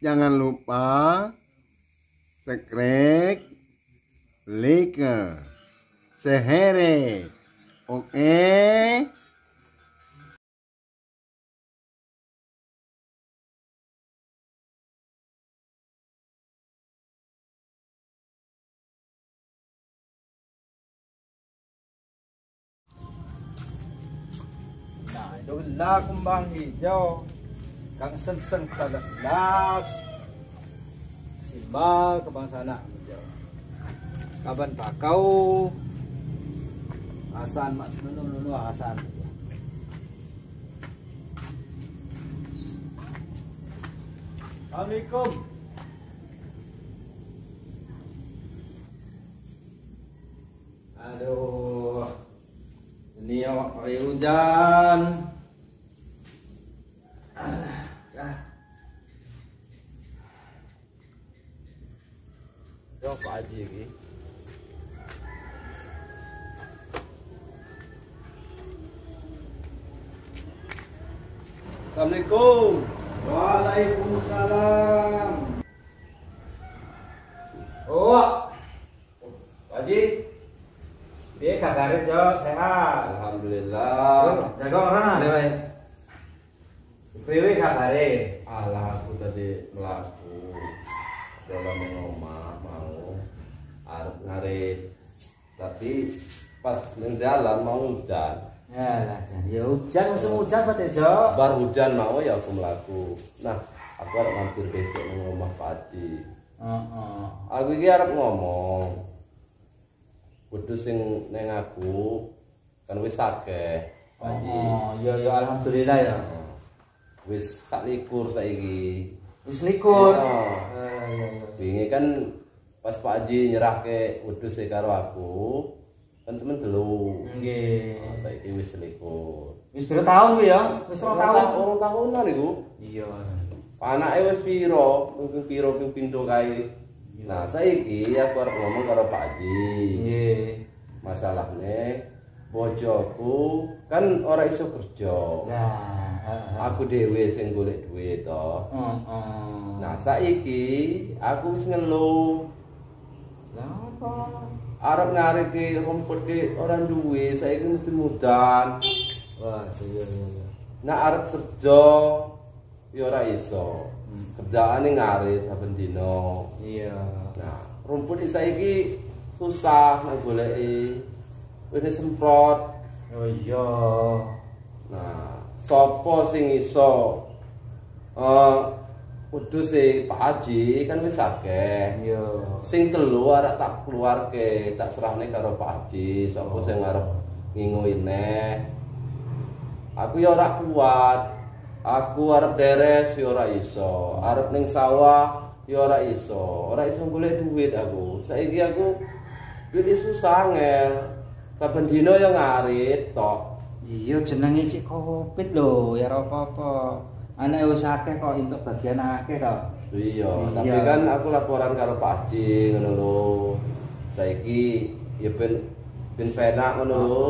Jangan lupa subscribe, like, share. Oke. Nah, itu lah kumbang hijau. Kang sen-sen talas-las. Simba kebangsaan hijau. Kaban bakau. Hasan mak senunu nunu Hasan. Assalamualaikum. Aduh. Ini awak pakai hujan. Yo Pak Haji iki. Assalamualaikum. Waalaikumsalam. Oh, Pak Haji. Piye kabare, Jok? Sehat? Alhamdulillah. Jago ora? Ini wae. Priwe kabare? Alah, aku tadi mlaku dalam omah mau arep ngarit. Tapi pas ning dalan mau hujan. Ya lah, jan. Ya hujan, musim hujan Pak Tejo. Bar hujan mau ya aku mlaku. Nah, aku arep mampir besok nang omah Pak Haji. Heeh. Aku iki arep ngomong. Wedhus sing neng aku kan wis akeh, Pak Haji. Oh, iya ya alhamdulillah ya. Wis 21 saiki. Wis likur. Oh. Iya iya. Wingi kan pas Pak Haji nyerahke wedhus e karo aku, kan semen telu. Nggih. Nah, saiki wis 21. Wis piro tahun kuwi ya? Wis 2 tahun. 2 tahunan iku. Iya. Anake wis piro? Mungkin piro ping pindho kae. Nah, saiki aku arep ngomong karo Pak Haji. Nggih. Masalahne bojoku kan ora iso kerja. Lah, Aku dhewe sing golek duit to. Heeh. Nah, saiki aku wis ngeluh. Lah apa? Arep ngariti rumput ki ora duwe, saiki mesti mudan. Wah, iya iya iya. Nah, arep kerja ya ora iso. Kerjaane ngarit saben dina. Iya. Nah, rumput iki saiki susah nek goleki. Wis semprot. Oh iya. Nah, sapa sing iso wedhus e Pak Haji kan wis akeh. Iya. Sing telu arep tak keluarke, tak serahne karo Pak Haji, sapa sing arep ngingu neh. Aku ya ora kuat. Aku arep deres ya ora iso, arep ning sawah ya ora iso, ora iso golek duit aku. Saiki aku duit susah ngel. Saben dina ya ngarit tok. Iya jenenge cik Covid lho, ya ora apa-apa. Anake wis akeh kok entuk bagian akeh to. Iya, tapi kan aku laporan karo Pak Haji ngono lho. Saiki ya ben penak ngono lho.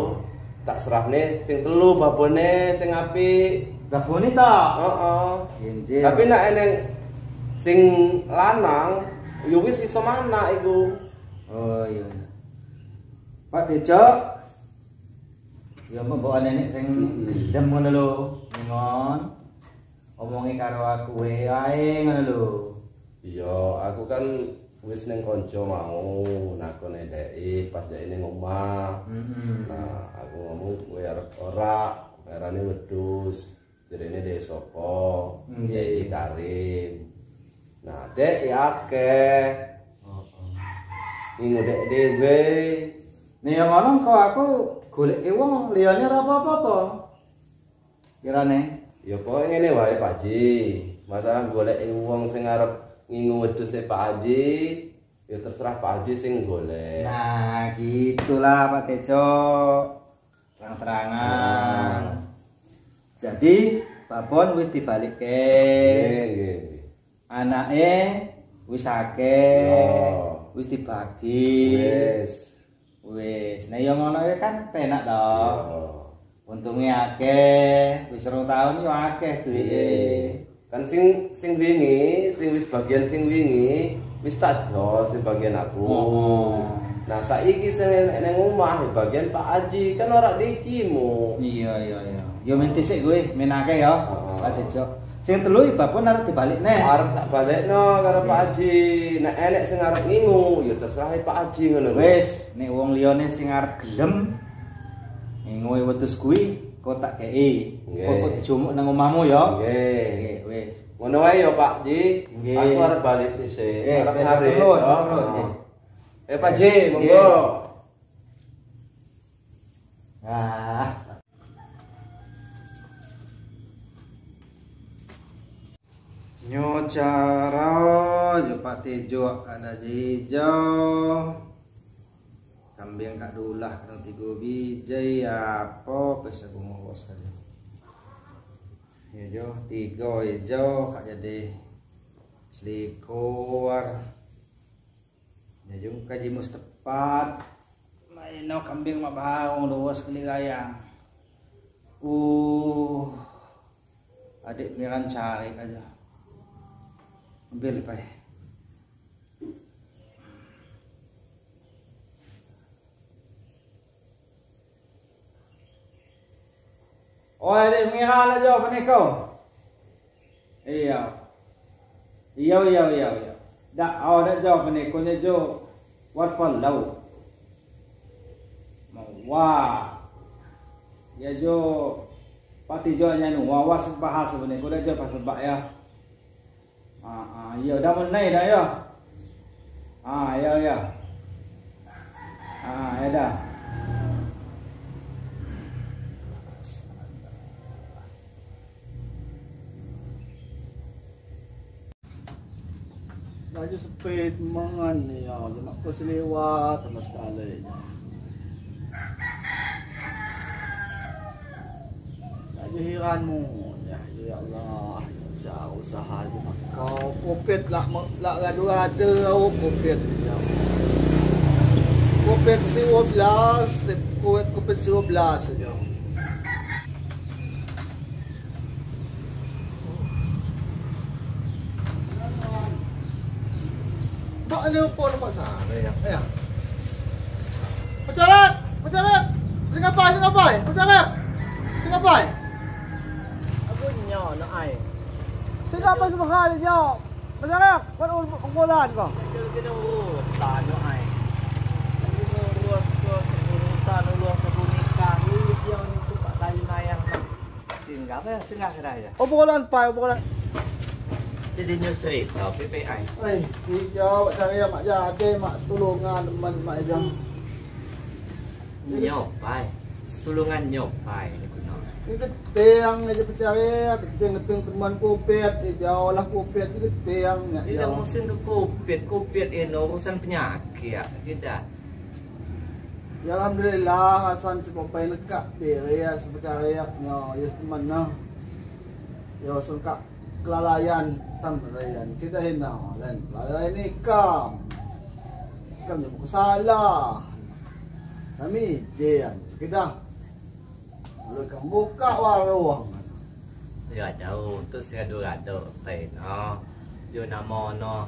Tak serahne sing telu babone sing apik. Babone to? Heeh. Injil. Tapi nek eneng sing lanang ya wis iso manak iku. Oh iya. Pak Tejo. Ya mbok nenek sing gelem ngono lho, ngon. Omongi karo aku wae ngono lho. Iya, aku kan wis ning kanca mau nakone dhek pas dhek ning omah. Nah, aku ngomong kowe arep ora, arane wedhus. Jarene dhek sapa? Nggih. Dhek Karim. Nah, dhek akeh. Heeh. Ngingu dhek dhewe. Nek yang ngono kok aku goleke wong liyane ora apa-apa. Kirane ya pokoke ngene wae Pak Haji. Masalah goleki wong sing arep ngingu wedhuse Pak Haji, ya terserah Pak Haji sing golek. Nah, gitulah Pak Tejo. Terang-terangan. Jadi babon wis dibalikke. Nggih, nggih, nggih. Anake wis akeh, wis dibagi. Wis. Wis. Nah, ya ngono iki kan penak to. Iya. Untunge akeh, wis 2 tahun yo akeh duwike. Kan sing wingi, sing wis bagian sing wingi wis tak dol sing bagian aku. Oh. Nah, saiki sing enek nang omah bagian Pak Haji kan ora dikimu. Iya. Ya men tisik kowe, men akeh ya. Pak Tejo. Sing telu babon arep dibalik neh. Arep tak balekno karo Pak Haji. Nek enek sing arep ngingu ya terserah Pak Haji ngono lho. Wis, nek wong liyane sing arep gelem ngingu wedhus kuwi kok tak kei. Kok dijumuk nang omahmu ya. Nggih. Wis. Ngono wae ya Pak Ji. Aku arep balik dhisik. Arep ngarit. Pak Ji, monggo. Ah. Nyo cara yo Pak Tejo ada hijau. Kambing kak dulah kena 3 biji apa bisa ngurus aja. Ya jo 3 hijau kak jadi selikur. Ya jung kaji mus tepat. Maino kambing mak bahang luas kali rayang. Adik pengiran cari aja. Ambil pai. Oh, adik pengiran aja apa ni kau? Iya. Iya. Dak, oh dak jawab ni, kau ni jo, what for lau? Wah, ya jo, pati jo nya nu, wah bahasa ni, kau dak jawab bahasa bak ya. Ya dah menai dah ya. Ya. Ya dah. Laju sepit mangan ni ya, mak ko selewat sama sekali. Laju hiranmu ya, ya Allah, ya usaha je mak kau kopet lah lak radu-radu kopet ya. Kopet 12, kopet 12 ya. Ano po naman sa akin? Ayan. Pacarak! Pacarak! Singapay! Singapay! Pacarak! Singapay! Ako nyo, no ay. Singapay sa mga nyo! Pacarak! Panulan ko! Kinurutan no ay. Kinurutan, urutan, sa bunika. Yung ito pa tayo na yan. Singapay, singapay. Ubukulan pa, ubukulan. Jadi nyo cerita PPI. Ay, hijau cari mak jadi mak setulungan teman mak jam. Nyopai, setulungan nyopai ni kuno. Itu tiang aja pencari, tiang teman kopet, hijau lah kopet itu tiang. Ini musim ke kopet, kopet ini urusan penyakit, tidak. Ya alhamdulillah Hasan si Popai lekak beres pencari nyo, ya teman no. Ya sengkak kelalaian tambayan kita hina dan kelalaian ni kam kam yang salah kami jian kita boleh kam buka warung ya jauh untuk seradu-radu tai no yo namo no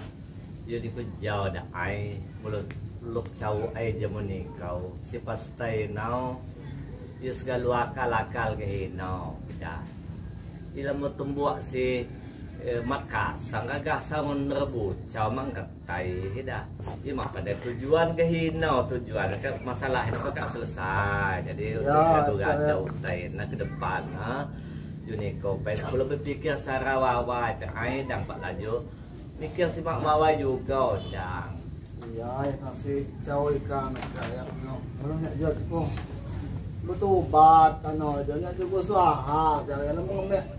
yo di kejau dah ai mulut luk cau ai jamuni kau si pastai nau yo segala akal-akal ke hina dah ila mo tumbuak si maka sanggagah sangon rebut cau mangkatai dah. Ia mak pada tujuan kehina tujuan kan masalah itu kan selesai. Jadi ya, gaduh tai nak ke depan ha. Juniko pai kalau berpikir secara wawai ai dang pak laju mikir si mak mawai juga dang. Ya, kasih cau ikan kaya no. Kalau nak jual tu. Lu tobat ano, jangan juga usaha, jangan lu mengemek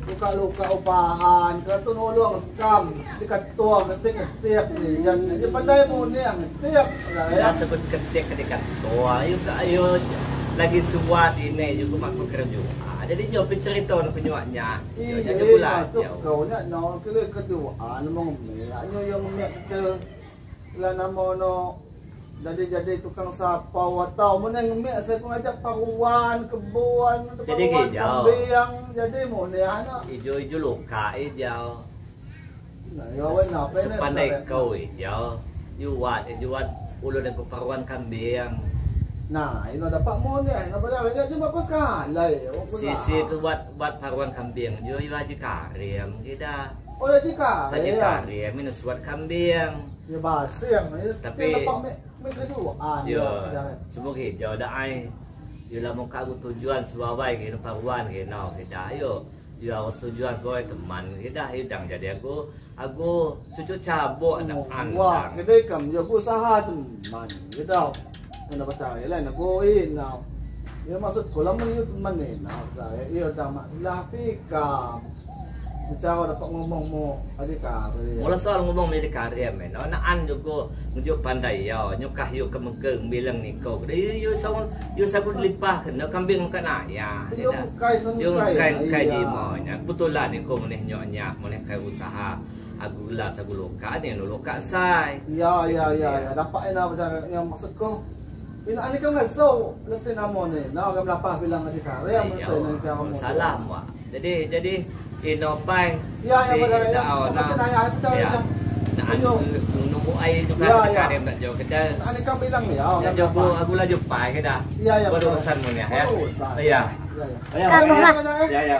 luka-luka upahan, kau tu nolong sekam, dekat tua, ketik-ketik ni, yang dia pandai mu ni, yang ketik. Ya sebut ketik dekat tua, ayo ayo lagi suat ini juga mak kerja. Jadi nyo pencerita nak penyuaknya. Iya, tu kau nak nak kele kedua, anu mengemek, nyo yang mengemek ke lah nama no Jadi tukang sapau atau mun ngemek saya ku ngajak paruan kebun jadi hijau kambing jadi mun ya anak ijo-ijo luka hijau. Nah, ya wen apa sepandai kau hijau yuat juat ulun dan paruan kambing. Nah, ini dapat mun ya, nak bayar dia cuma pas kalai. Sisi tu buat paruan kambing, jo yo haji karim kita. Oh, haji karim. Haji karim minus buat kambing. Ya basing, tapi yo, cuma hijau dah ai. Yo lah mau kau tujuan sebagai kena paruan kena kita yo. Yo harus tujuan sebagai teman kita hidang jadi aku cucu cabuk anak andang. Wah, kita kam yo usaha teman kita. Kena percaya lah nak goin now. Ya maksud kolam ni teman ni now percaya. Iya dah mak lah pikam. Cara dapat ngomong mo adik karya. Mula soal ngomong adik karya men. Nak an juga ngejuk pandai ya. Nyukah yo kemengkeng bilang ni kau. Yo saun yo sagun lipah kena kambing kena ya. Yo kai yo kai di mo nya. Kebetulan ni kau meneh nyok-nyak meneh kai usaha. Aku gelas aku lokak ni lokak sai. Ya dapat ina percaya yang maksud kau. Bila ani kau ngasau letin namo ni. Nah orang melapah bilang adik karya mesti nang cara. Salah mak. Jadi inopai. Ya ya pada ya. Masih nanya aku cara ya. Nak nunggu air tu kan karya nak jauh kedai. Ani kau bilang ya. Ya jauh aku lah jumpa ke dah. Ya ya. Berurusan mu ni ya. Ya. Ya ya.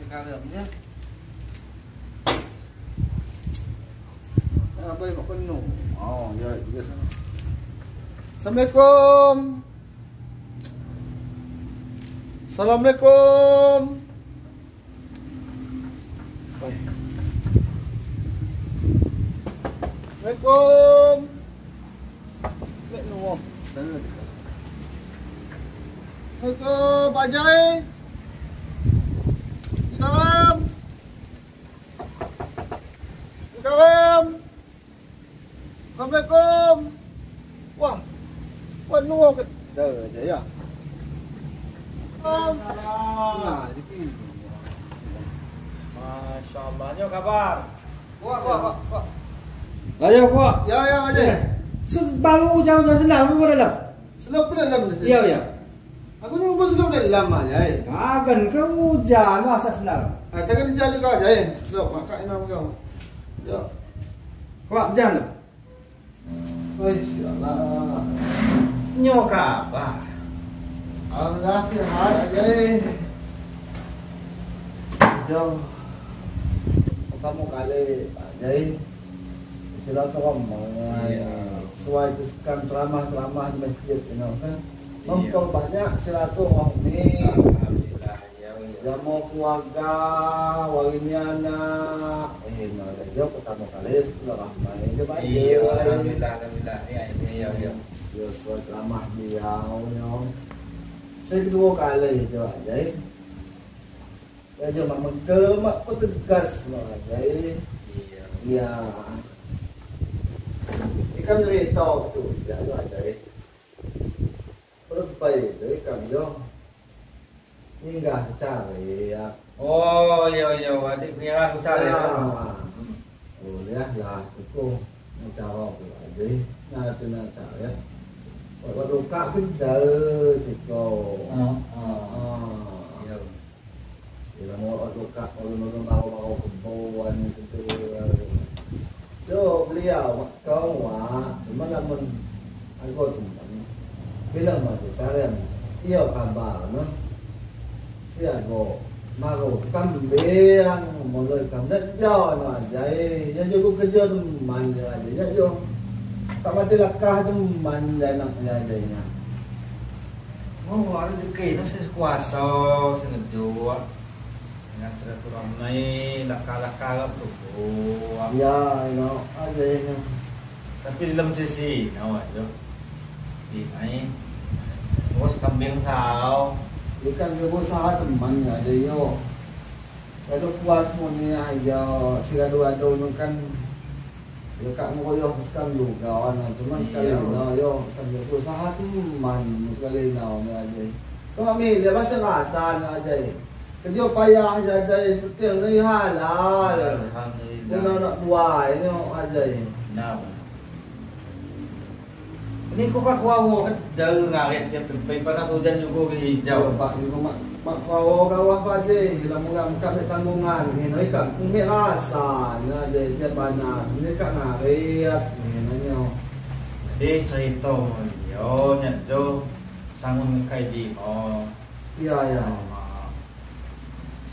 Karamnya. Apa yang penuh? Oh, ya juga sana. Assalamualaikum. Assalamualaikum. Baik. Assalamualaikum. Mek nuwun. Assalamualaikum, Pak Jai. Karam. Karam. Assalamualaikum. Wah. Wah nuwun ke. Dah ya. Nah, di Masya Allah, nyo kabar. Wah. Ayo, kuat. Ya aja. Baru jauh-jauh senang pun dalam. Selop dalam. Ya. Aku ni ubah selop dalam aja. Kagan ke hujan masa senang. Ah, jangan dijali kau aja. Selop makan ini kau. Ya. Kuat jam. Oi, sialah. Nyo kabar. Alhamdulillah sihat aja. Jauh. Kamu kali aja. Silaturahmi. Sesuai itu kan ceramah-ceramah di masjid, you know, kan. Memperbanyak silaturahmi. Alhamdulillah ya. Jamu keluarga, walinya anak. Nah, dia pertama kali silaturahmi. Dia baik. Iya, alhamdulillah, alhamdulillah. Ya, iya, iya. Ya, sesuai ceramah dia, ya. Saya kedua kali je aja. Ya, dia mak mengkel, mak petegas lah aja. Iya. Iya. Ikan cerita tu, ya aja. Lebay dari kami yo, hingga cari ya. Oh iya iya, adik pengira aku cari. Boleh lah, cukup cara aku aja. Nah, tu nak cari. Kalau luka benda cukup. Iya. Bila mau luka, kalau mau kebun gitu. So beliau kau wah, cuma namun aku teman. Bila masuk kalian, iya kabar no. Siapa maru kambing mulai kambing jauh no aja. Yang juga kerja teman aja, ya jo. Tak mati lakah teman dan nak aja. Oh, ada rezeki, nasi kuasa, sengaja. Dengan silaturahmi, lakah-lakah tu. Ya, no, ada. Tapi dalam sisi, no aja. Ini, bos kambing sao. Ikan berusaha teman ya, ada yo. Kalau puas ni ya, si adu-adu kan. Ya kak ngoyo sekali juga, orang cuman sekali no yo, kan berusaha teman sekali no aja. Kau milih bahasa rasan aja. Kerja payah jadi seperti yang ni halal. Alhamdulillah. Kau nak buah ini aja. Nah. Ini kok aku awo kan jauh ngarit tiap tempat panas hujan juga hijau. Pak juga mak mak kau kawah pade dalam murah kami tanggungan ni ikan kumit rasa ni ada dia panas ni kat ngarit ni nanya. Jadi cerita yo nyak jo sangun kaji oh. Iya ya.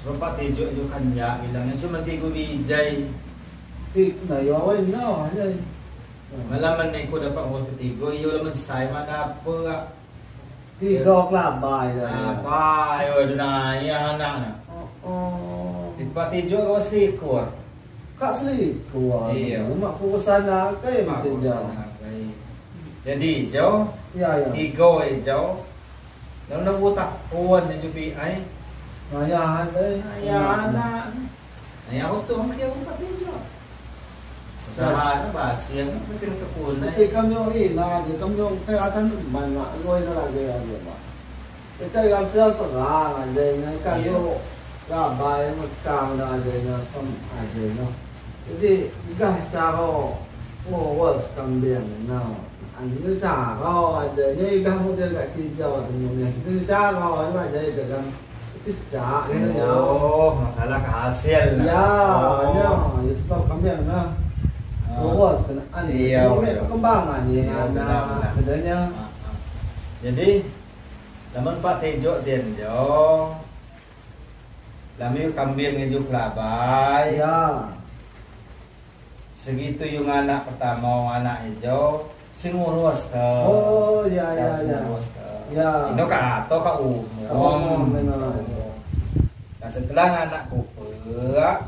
Sebab Pak Tejo jo kan ya bilangnya cuma tiga bijai. Tik na yo awai no aja. Malam ni aku dapat uang ketiga, iyo laman saya mana apa? Tiga kelabai dah. Apa? Yo dah ya anak nak. Oh. Tiba tiga kau selikur. Kak selikur. Iya. Mak ku sana ke mak ku sana ke. Jadi jauh. Ya ya. Tiga jauh. Lalu nak buta puan ni jupi ai. Ayah eh. Ayah anak. Ayah aku tu mesti aku tak tiga. Usaha na basi ang penting kepuna. Jadi kami yang ina, jadi kami yang kayak mana, ngoi na lagi lagi pak. Jadi kami sedang terang aja, ini kami gabai muskang aja, ini aja, ini. Jadi gah cara ngurus kambing, nah, ini cara aja, ini gah model kat tiga ini, ini cara ini aja, jadi kami cicak, ini. Oh, masalah kehasil. Ya, ya, sebab kambing nah. Luas kena iya, perkembangan ni anak bedanya. Jadi, lamun Pak Tejo den jo, lami kambing ngejuk labai. Ya. Segitu yung anak pertama anak hijau, sing ngurus ke. Oh ya ya ya. Ngurus ke. Ya. Ini ka atau ka umum. Nah setelah anak kupek,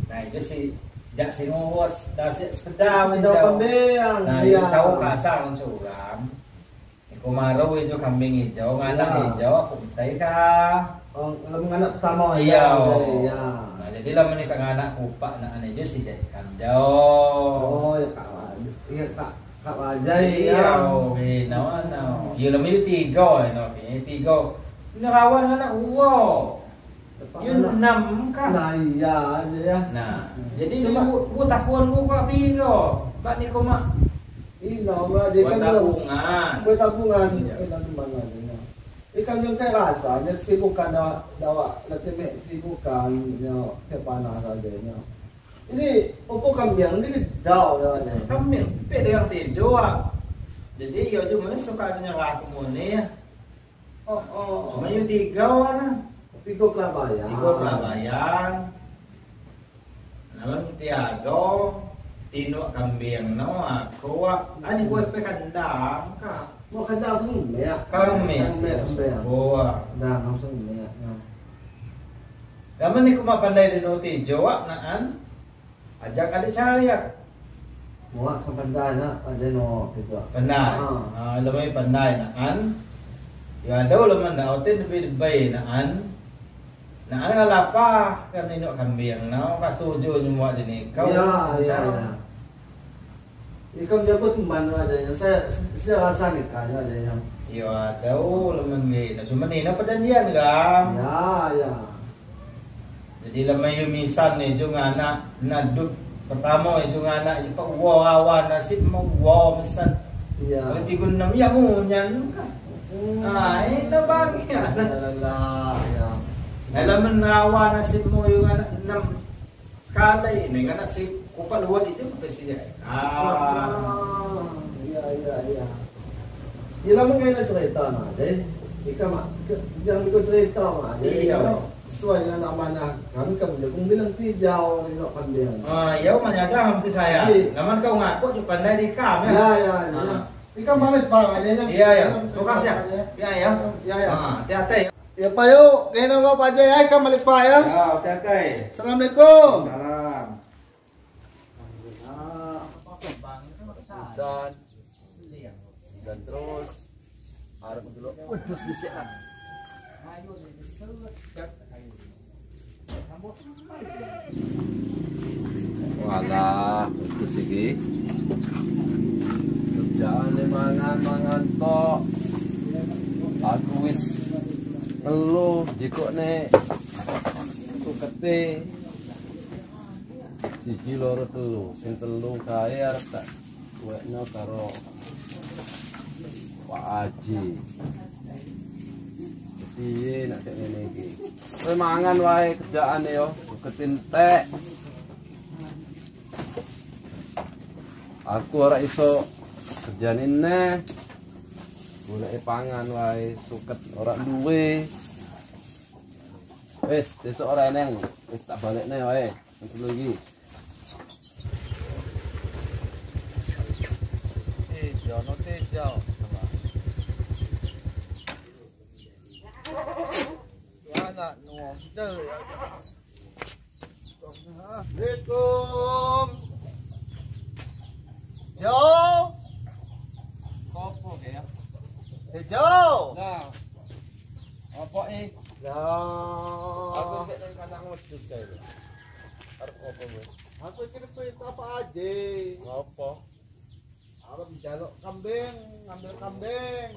nah itu sih. Jak sing ngurus dasik sepeda menjauh kambing. Nah, itu jauh kasar curang. Iku maru itu kambing hijau, nganak hijau aku mintai ka. Oh, lamun anak pertama iya. Iya. Nah, jadi lamun ikan anak kupak nak ane sih jadi jauh. Oh, ya kak. Iya kak. Kak wajah iya. Oke, nawa nawa. Iya lamun itu tiga, no, ini tiga. Nerawan anak uwo. Yun enam kah? Nah iya ya. Nah, jadi gua takuan gua kok piro? Bak ni koma. Ino ma dia kan tabungan. Gua tabungan, kita tabungan aja. Ikan yang kayak rasa, nya sibukan dawa latih sibukan nya ke panas aja nya. Ini opo kambing ini jauh ya. Kambing pe yang tejo ah. Jadi yo cuma suka nyerah kemune ya. Oh oh. Cuma yo tiga ana. Tiga kelabayan. Tiga kelabayan. Namun tiago tino kambing no aku ani gue pe kandang ka. Mau kandang semua ya. Kambing. Kambing. Wah, dah langsung ya. Namun ni kuma pandai di noti Jawa naan. Ajak adik cari ya. Mau ke pandai nak ada no tiga. Pandai. Ah, lebih pandai naan. Ya ada ulama ndaotin lebih baik naan. Nah, ada apa kan induk kambing, nah, kas tujuh semua jenis. Kau ya, ya, ya. Ikan jago teman adanya. Saya rasa ni kan adanya. Ya, tahu leman ni. Nah, cuma ni nak perjanjian kan? Ya, ya. Jadi lama yumisan ni juga anak nadut pertama juga anak pak wawan nasib mau waw mesan. Ya. Kalau tiga enam ya munyan kan. Ah, ini bagi anak. Alah, ya. Dalam menawan nasibmu yung anak enam sekali ini anak si kupat luat itu pasti ya. Ah, iya iya iya. Ia lama kena cerita nah, jadi ikan mak jangan kau cerita mak. Jadi sesuai dengan amanah kami kan jagung bilang tijau ni nak pandai. Ah, ya mana ada hampir saya. Namun kau ngaku juga pandai di kam ya. Ya ya ya. Ikan pamit pak aja. Iya ya. Terima kasih ya. Ya ya. Ya ya. Ah, hati-hati. Ya Pak yuk, kena bawa Pak Jaya, ikan balik Pak ya. Ya, hati-hati. Assalamualaikum. Salam. Dan terus arep dulu. Wedhus dhisik lah. Walah, wedhus iki. Kerjaane mangan-mangan tok. Aku wis Telu jikokne sukete. 1 2 3. Sing telu kae arep tak wekno karo Pak Haji. Piye nek kaya ngene iki? Kowe mangan wae kerjaane yo, suket entek. Aku ora iso kerjane neh. Goleke pangan wae, suket ora duwe. Wis, sesuk ora eneng, wis tak balekne wae. Sing telu iki. Tejo, no tejo. Anak nuang. Assalamualaikum. Jo. Sopo ya? Jo. Nah. Apa iki? Lah. Aku sik nang kandang wedhus kae lho. Arep opo kowe? Aku iki perintah apa aja? Ngopo? Arep njaluk kambing, ngambil kambing.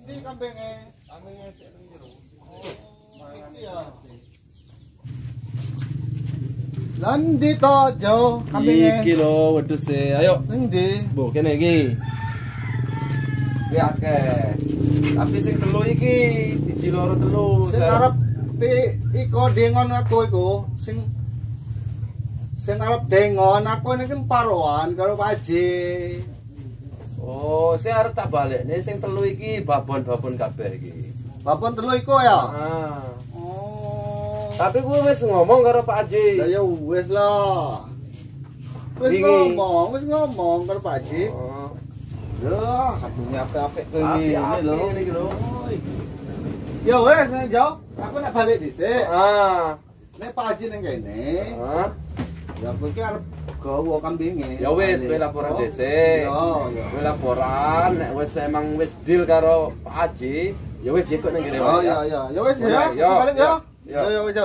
Ndi kambinge? Kambinge sik nang jero. Oh, iki ya. Lan ndi to, Jo? Kambinge? Iki lho wedhuse. Ayo. Sing ndi? Mbok kene iki. Iki akeh. Tapi sing telu iki, 1 2 3. Sing arep iko dengon aku iku, sing arep dengon aku niki paroan karo Pak Haji. Oh, sing arep tak balekne sing telu iki babon-babon kabeh iki. Babon telu iku ya? Heeh. Oh. Tapi kowe wis ngomong karo Pak Haji. Lah ya wis lah. Wis ngomong karo Pak Haji. Oh. Lah, kambingnya apik-apik kowe ngene lho. Ngene iki lho. Ya wis, Jo. Aku nek balik dhisik. Heeh. Nek Pak Haji ning kene. Heeh. Ya kowe iki arep gawa kambinge. Ya wis, kowe laporan dhisik. Yo, yo. Kowe laporan nek wis emang wis deal karo Pak Haji, ya wis jekok ning kene. Oh iya iya. Ya wis ya, balik ya. Ya ya wis.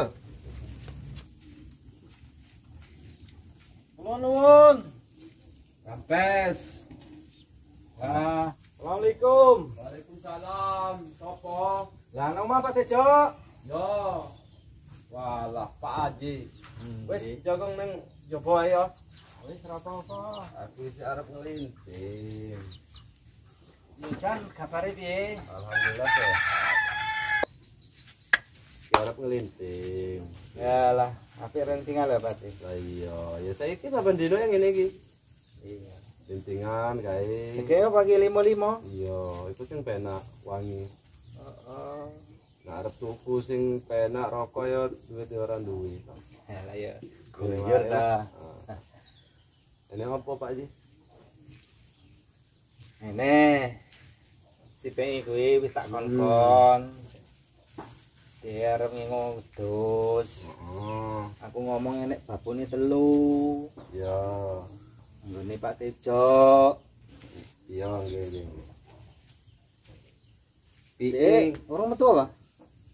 Kula nuwun. Rampes. Lah, Assalamualaikum. Waalaikumsalam. Sopo? Lah nang omah Pak Tejo. Yo. Walah Pak Haji. Wis jogong nang jaba ae yo. Wis ora apa-apa. Aku isih arep ngelinting. Yo Jan, kabare piye? Alhamdulillah sehat. Iki arep ngelinting. Yalah, apik rentingan lho Pak. Lah iya, ya saiki saben dino yang ngene iki. Iya. Lintingan kae. Sege pagi 55. Iya, iku sing penak wangi. Heeh. Nah, arep tuku sing penak rokok ya duit ora duwe. Lah ya. Guyur ta. Ini apa Pak Ji? Ini si PI kuwi wis tak konfon. Dia arep ngingu wedhus. Heeh. Aku ngomong enek babone telu. Ya. Nggone Pak Tejo. Iya, nggih nggih. PI Ora metu apa?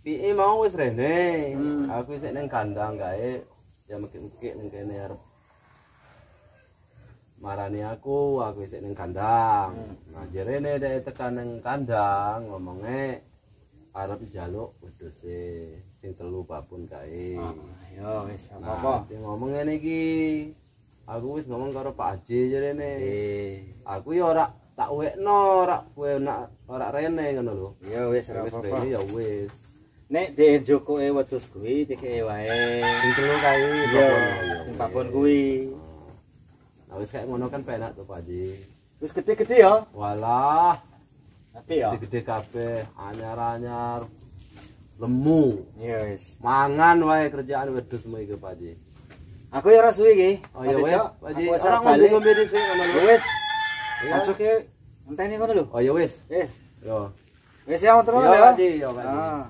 PI mau wis rene. Aku isih ning kandang kae. Ya mekik-mekik ning kene arep marani aku isih ning kandang. Nah, jerene dhek tekan ning kandang ngomonge arep njaluk wedhuse sing telu babon kae. Ya wis apa-apa. Nah, ngomong ngene iki. Aku wis ngomong karo Pak Haji jerene. Aku ya ora tak wekno, ora kowe nak ora rene ngono lho. Ya wis ora Wis apa-apa. rene ya wis. Nek dhek njokoke wedhus kuwi dikeke wae. Sing telu kae Iya, sing babon kuwi. Nah wis kayak ngono kan penak to Pak Haji. Wis gede-gede ya. Walah, Apik ya. gede-gede kabeh, anyar-anyar. Lemu. Iya wis. Mangan wae kerjaan wedhus mu iki Pak Haji. Aku ya ora suwi iki. Oh ya wis, Pak Haji. Aku wis Ora arep balik. ngombe dhisik ngono lho. Ya wis. Iya. Aja ke enteni ngono lho. Oh ya wis. Wis. Yo. Wis ya matur nuwun Yo ya. Pak Haji, yo Pak Haji. Ah.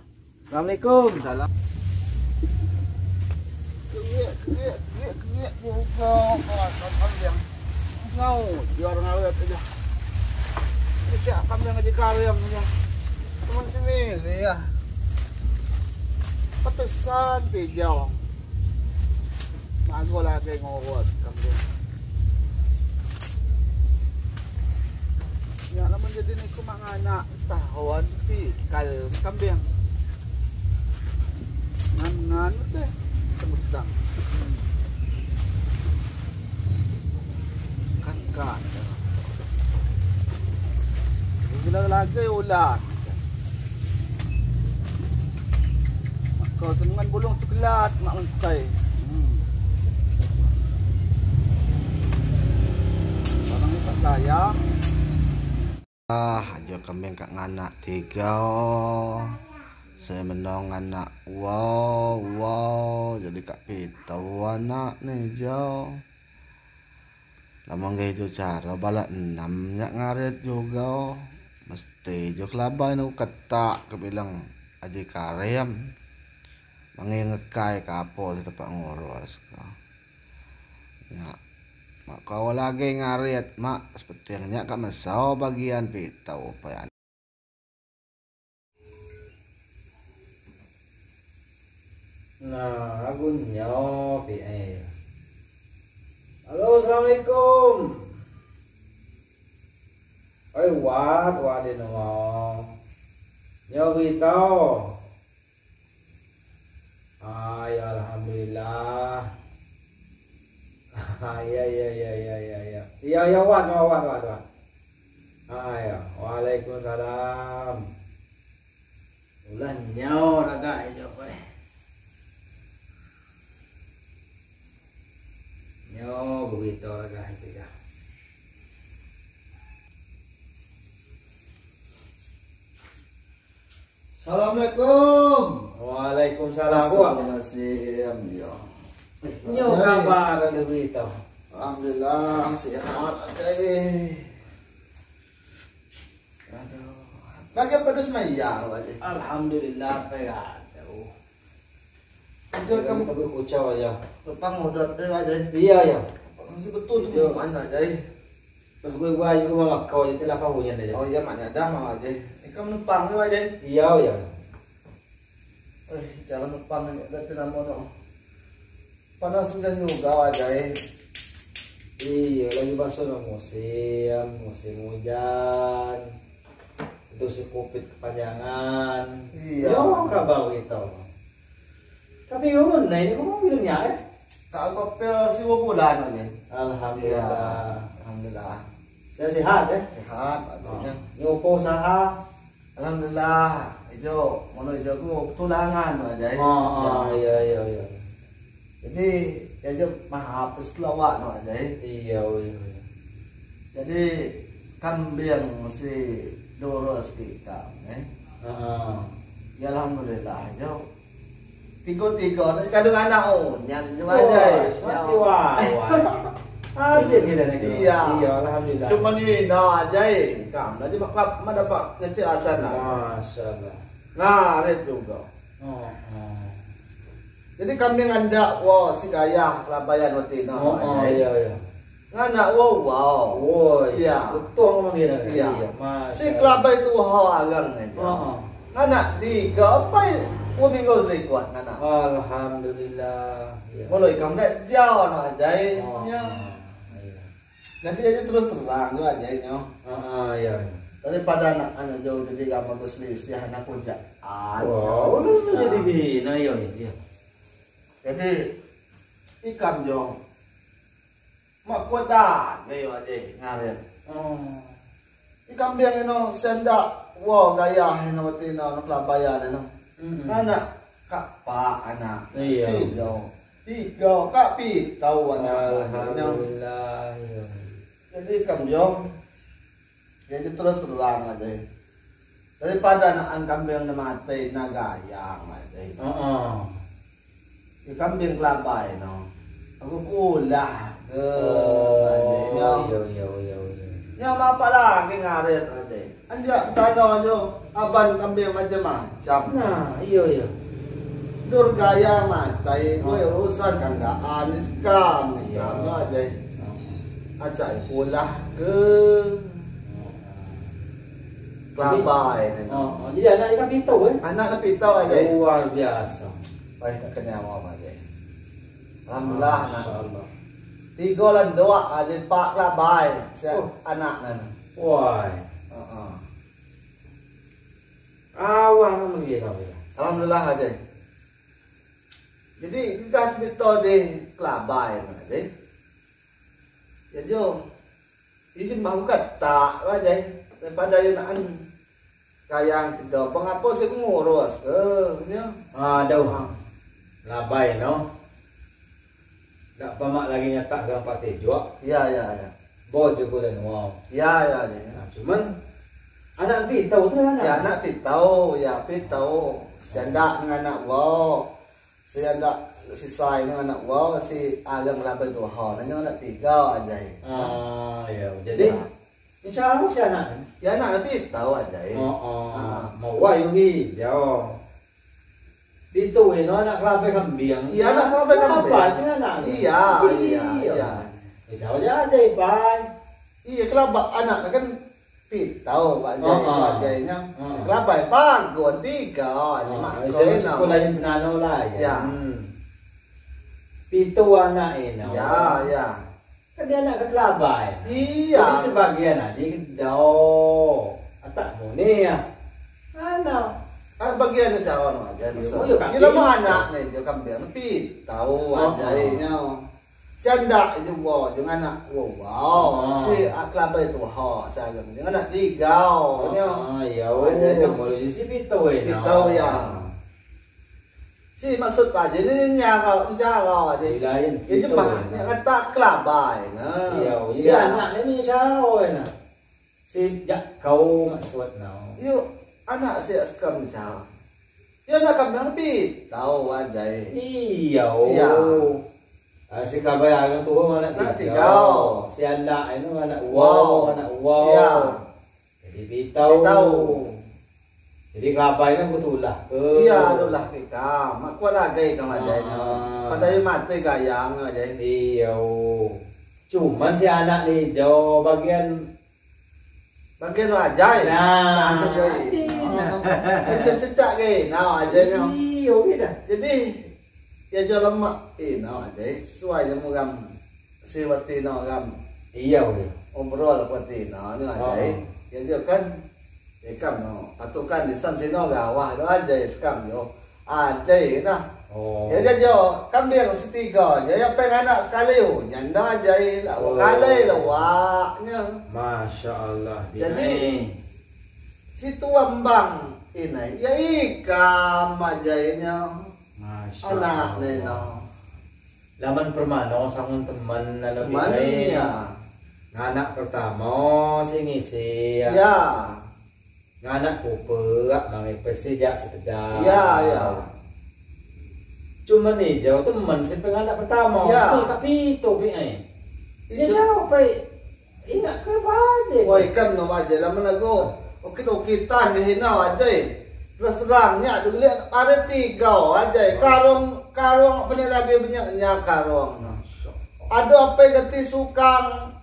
Assalamualaikum. Salam. Petesan tijau. Aku lagi ngurus kambing. Ya naman jadi ni kumangana setahun tikal kambing. Nganu deh, tebutang. Kan kan. Gila lagi ular. Kau sengan bulung coklat mak mentai. Barang ni tak layak. Ah, aja kambing kak nganak tiga. Saya menong anak wow wow jadi kak pitau anak nih jauh. Lama nggak itu cara balak enam nyak ngaret juga. Mesti jo kelabai nu ketak kebilang aji karem. Mangi ngekai kapo di tempat ngurus ka. Ya. Mak kau lagi ngaret mak seperti nyak kak mesau bagian pitau apa ya. Nah, aku nyopi eh. Halo, assalamualaikum. Oi, wat wat di no. Nyopi tau. Ay, alhamdulillah. Ya ya ya ya ya ya. Iya ya wat wat wat wat. Ayo, waalaikumsalam. Ulah nyaw raga aja kowe. Nyo begitu raga itu ya. Assalamualaikum. Waalaikumsalam. Astagfirullahaladzim. Ya. Nyo kabar begitu. Alhamdulillah sehat aja. Aduh. Lagi pedes maya aja. Alhamdulillah pegat. Itu kamu tapi kucau aja. Tepang udah aja. Iya ya. Betul tuh mana aja. Terus gue gua juga malah kau jadi lah kau punya aja. Oh iya mana ada mau aja. Kamu numpang aja. Iya ya. Jangan numpang ada tidak mau dong. Panas sudah juga aja. Iya lagi basuh dong musim hujan. Itu si covid kepanjangan. Iya. Yo kabar gitu. Tapi yo nah ini kamu bilangnya ya? Kak aku si bulan aja. Alhamdulillah. Ya, alhamdulillah. Saya sehat ya? Sehat. Oh. Nyoko usaha. Alhamdulillah. Ijo, mono ijo ku tulangan aja. Oh, iya iya iya. Jadi ya jo mahapus kelawak no aja. Iya iya. Jadi kambing si doros kita, eh. Heeh. Ya alhamdulillah jo. Tiga-tiga kadang anak oh nyan aja. Mati wah. Aja kita nih. Iya. Iya alhamdulillah. Cuma ni no aja kam lagi mak mak dapat nanti asan lah. Masyaallah. Ngaret juga. Oh. Jadi kambing anda wah si gaya kelabayan roti no. Oh iya iya. Nganak wow wow. Woi. Iya. Betul ngomong dia. Iya. Si kelabai tu ho agang aja. Heeh. Nganak tiga apa minggu kuat anak. Alhamdulillah. Ya. Kalau ikan dak jauh no aja. Oh, Ya. iya. Nanti jadi terus terang tu aja nyo. Heeh, iya. Daripada anak jauh jadi gak mau selisih anak pujaan. Wow, lu jadi bina iya iya. Jadi ikan jo. Mak kuat dah, ayo aja ngaret. Oh. Ikan biang ino sendak wow gaya ino mati ino kelabayan ino. Anak kak pak anak Iya. sido tiga kak pitau anak. Alhamdulillah. Jadi kambing jadi terus terang aja. Daripada anak kambing mati na gayang aja. Heeh. Ya kambing kelabai no. Aku kulah ke Oh, iya iya iya iya. Ya apa lagi ngaret aja. Anja tano jo aban kambing macam-macam. Nah, iya iya. Dur gaya matai gue urusan kanggaan kam Iya. aja. Aja kulah ke kelabai. Oh, jadi anak ikan pitau eh? Anak pitau aja. Luar biasa. Baik tak kena apa aja. Alhamdulillah. Masyaallah. Tiga lan dua aja pak kelabai Oh. anak nan. Wah. Heeh. Awang mengira. Alhamdulillah aja. Jadi gah pito di kelabai deh. Ya jo. Ini mau kata aja daripada yang kayang kedo pengapa sih ngurus ke ya. Aduh. Labai no. Dak pamak lagi nyatak gang Pak Tejo. Ya ya ya. Bo juga dan wow. Ya ya ya. Nah, cuman anak pitau tu anak. Ya anak pitau, ya pitau. Janda dengan anak wow. Si janda si sai dengan anak wow, si alang labai tu ha. Nanya anak tiga aja. Ah ya. Jadi ya. Insya Allah si anak. Ya anak pitau aja. Oh, oh. Mau wayu hijau. Itu ini anak kelabai kambing. Iya anak kelabai kambing. Apa sih anak? Iya iya iya. Insya Allah aja ipan. Iya kelabai anak kan pitau Pak Jai, Pak Jainya. Kelabai panggon tiga. Saya sekolah yang penano lah ya. Pitu anak ini. Ya ya. Kan dia anak kelabai. Iya. Jadi sebagian aja kedau. Atak muni ya. Anak. Ah bagian sawan aja. Iya lama anak nih jo kambing pitau aja nya. Sianda itu wo jangan anak wow. Si kelabai tu ha saya jangan anak tiga nya. Ah iya. Kalau si pitau ini. Pitau ya. Si maksud Pak Haji ni nyara nyara aja. Lain. Itu bah kata kelabai nah. Iya, iya anak ni syaro nah. Si jak kau maksud nau. Yuk anak si sekam syaro. Ya anak kambing pitau aja. Iya. Iya. Si kelabai anak tu anak tiga. Si anak ini anak wow, anak wow. Iya. Jadi pitau. Pitau. Jadi kelabai kan betul lah ke. Iya, betul kita. Mak kuat lagi kau aja ini. Padahal mati gayang aja. Iya. Cuman si anak ni jauh bagian bagian aja. Nah, nah. Cecak ke, nah aja ni. Iya, kita. Jadi ya jual lemak, nah aja. Sesuai je mugam si wati no gam. Iya, obrol wati no ni aja. Ya jual kan. Ikam no, patukan di san sino gawah do aja sekam yo. Aja nah. Oh. Ya jo, kambing setiga je ya peng anak sekali yo. Nyanda aja lah, kali lah waknya. Masya Allah. Jadi si tuambang ini ya ikam aja nya. Masya Allah. Anak ni no. Laman permano sangun teman lebih baik. Ya. Anak pertama sing isi. Ya. Anak pupe, mangai pesijak sekedar. Ya, ya. Cuma nih jauh teman si penganak pertama. Ya. Tapi itu pi ai. Dia jauh pi. Ingat ke aja. Woi kan no aja lah menago. Okey okitan di hina aja. Terus terangnya dulu ada tiga aja. Karung karung apa lagi banyaknya karung. Ada apa ganti sukang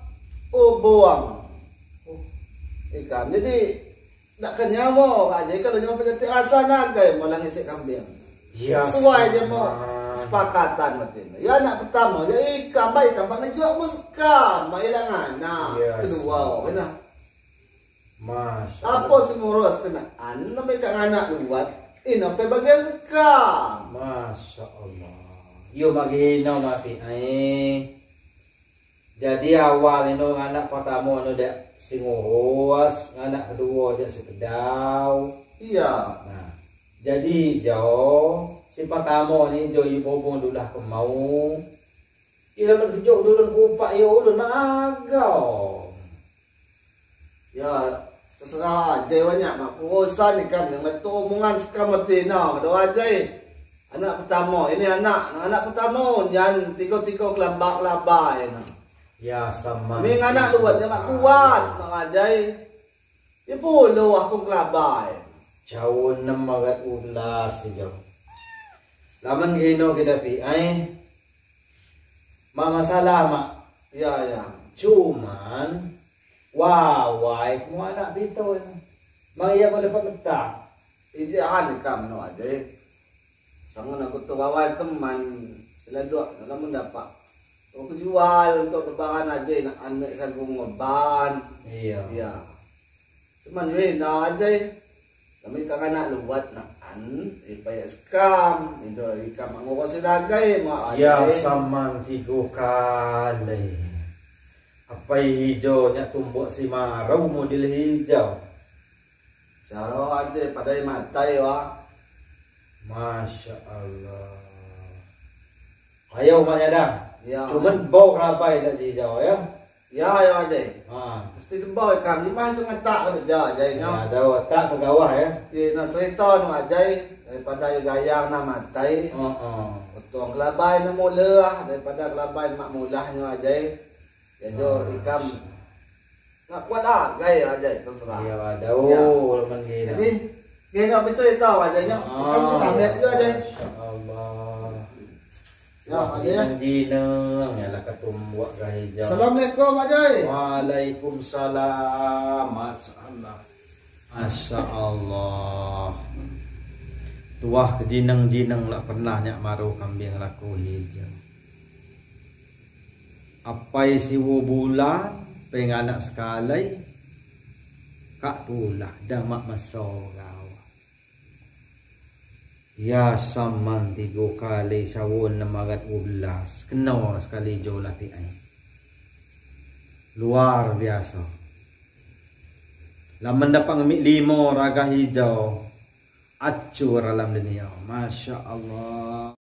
ubuang. Ikan jadi nak kenyang mau aja kalau cuma penyakit rasa naga malah ngisi kambing. Ya. Sesuai je mau sepakatan mati. Ya anak pertama ya ikan baik ikan bang jual muskam, hilang anak. Kedua kena. Masya. Apa sih ngurus kena? Anak mereka anak luat. Ini apa bagian sekam. Masya Allah. Yo bagi no mafi. Jadi awal ini anak pertama no dek sing ngurus, anak kedua dek sekedau. Iya. Nah, jadi jauh si pertama ni jauh ibu pun dulah kemau. Ila bertujuk dulu kupak yo ulun magau. Ya, terserah aja banyak mak urusan ni kan dengan tu omongan sekam mati no, doa aja. Anak pertama, ini anak, anak pertama jangan tiga-tiga kelambak-kelabai no. Ya sama. Mi anak luat dia mak kuat mengajai. Dia puluh aku kelabai. Jauh enam magat ulas sejauh. Laman gino kita pi ai. Ma masalah mak. Ya ya. Cuman wah mu anak pito. Mang iya boleh pemetak. Ini han kam no aja. Sangun aku tu awal teman seladuk namun dapat. Aku jual untuk lebaran aja nak anak sagung ngeban. Iya. Iya. Cuman we nak aja. Kami kakak nak luat nak An ipai skam itu ikam ngurusi lagai mak. Ya saman 3 kali. Apa hijaunya tumbuk si marau model hijau. Cara aja pada matai wah. Masya Allah. Ayo mak nyadang. Ya. Cuman bau kelabai tak hijau ya. Ya ya aja. Ha. Mesti bau ikam ni mah tu ngatak ke dia aja Ya, ada otak ke gawah ya. Dia nak cerita nu aja daripada gayang nak matai. Heeh. Potong kelabai nak mula lah daripada kelabai mak mulahnya aja. Ya jo ikam nak kuat dah gaya aja terserah. Ya ada oh leman gila. Jadi dia nak bercerita aja nya. Ikam pun tambah juga aja. Masya-Allah. Ya, aja ya. Jineng ya lah ketumbuh gah hijau. Assalamualaikum Ajay. Waalaikumsalam. Masya-Allah. Masya-Allah. Tuah kejineng-jineng lah pernah nyak maru kambing laku hijau. Apai siwo bulan penganak sekali kak tulah damak maso gawa. Ya saman 3 kali sawun 612 kena sekali jolah piai. Luar biasa. Lamun dapat ngemik 5 raga hijau acur alam dunia. Masya Allah.